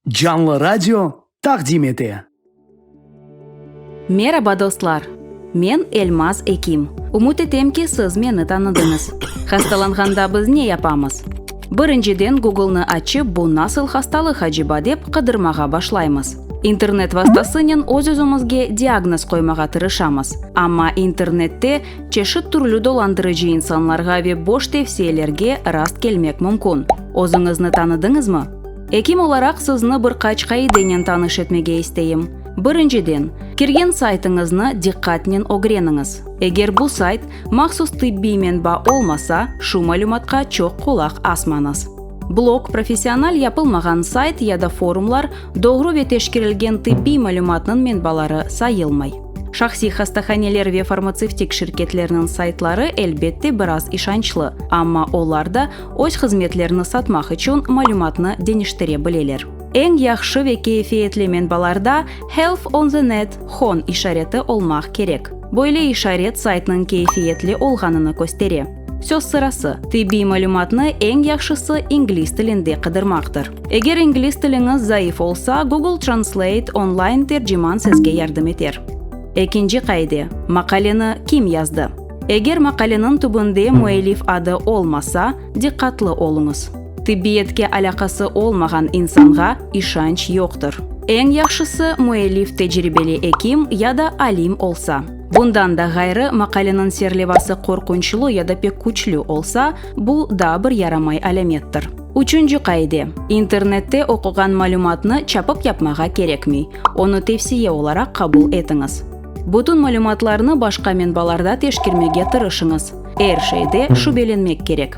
Canlı Radio taqdim ete. Meraba, dostlar! Men Elmaz Ekim. Ümüt etem ki, siz meni tanıdıñız. Hastalanğanda biz ne yapamız? Birinciden Googlenı açıp, bu nasıl hastalıq aceba dep qıdırmağa başlaymız. İnternet vastasınen öz-özümizge diagnoz qoymağa tırışamız. Amma internette çeşit türlü dolandırıcı insanlarğa ve boş tevsiyelerge rast kelmek mümkün. Özüñizni tanıdıñızmı? Ekim olaraq sizni bir qaç qaidenen tanış etmege isteyim. Birinciden, kirgen saytıñıznı diqqatnen ögreniñiz. Eger bu sayt mahsus tıbbiy menba olmasa, şu malümatqa çoq qulaq asmañız. Blog, professional yapılmağan sayt ya da forumlar doğru ve teşkerilgen tıbbiy malümatnıñ menbaları sayılmay. Şahsiy hastahaneler ve farmatsevtik şirketlerniñ saytları, elbette, biraz işançlı, amma olar da öz hızmetlerini satmaq içün malümatnı deñiştire bileler. Eñ yahşı ve keyfiyetli menbalarda Health on the net, HON, işareti olmaq kerek. Böyle işaret saytnıñ keyfiyetli olğanını köstere. Söz sırası, tibbiy malümatnı eñ yahşısı ingliz tilinde qıdırmaqtır. Eger ingliz tiliñiz zayıf olsa, Google Translate online terciman sizge yardım eter. Ekinci qaide, maqaleni kim yazdı? Eger maqaleniñ tübünde müellif adı olmasa, diqqatlı oluñız. Tibbiyetke alâqası olmağan insanğa işanç yoqtır. Eñ yahşısı, müellif tecribeli ekim ya da alim olsa. Bundan da ğayrı, maqaleniñ serlevası qorqunçlı ya da pek küçlü olsa, bu daa bir yaramay alâmettir. Üçünci qaide, internette oquğan malümatnı çapıp yapmağa kerekmey, onı tevsiye olaraq qabul etiñiz. Bütün malümatlarnı başqa menbalarda teşkermege tırışıñız. Er şeyde şübelenmek kerek.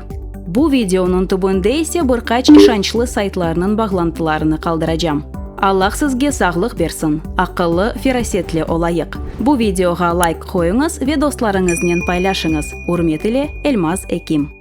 Bu videonıñ tübünde ise bir qaç işançlı saytlarnıñ bağlantılarını qaldıracam. Allah sizge sağlıq bersin, aqıllı, ferasetli olayıq. Bu videoğa layk qoyuñız ve dostlarıñıznen paylaşıñız. Ürmet ile, Elmaz Ekim.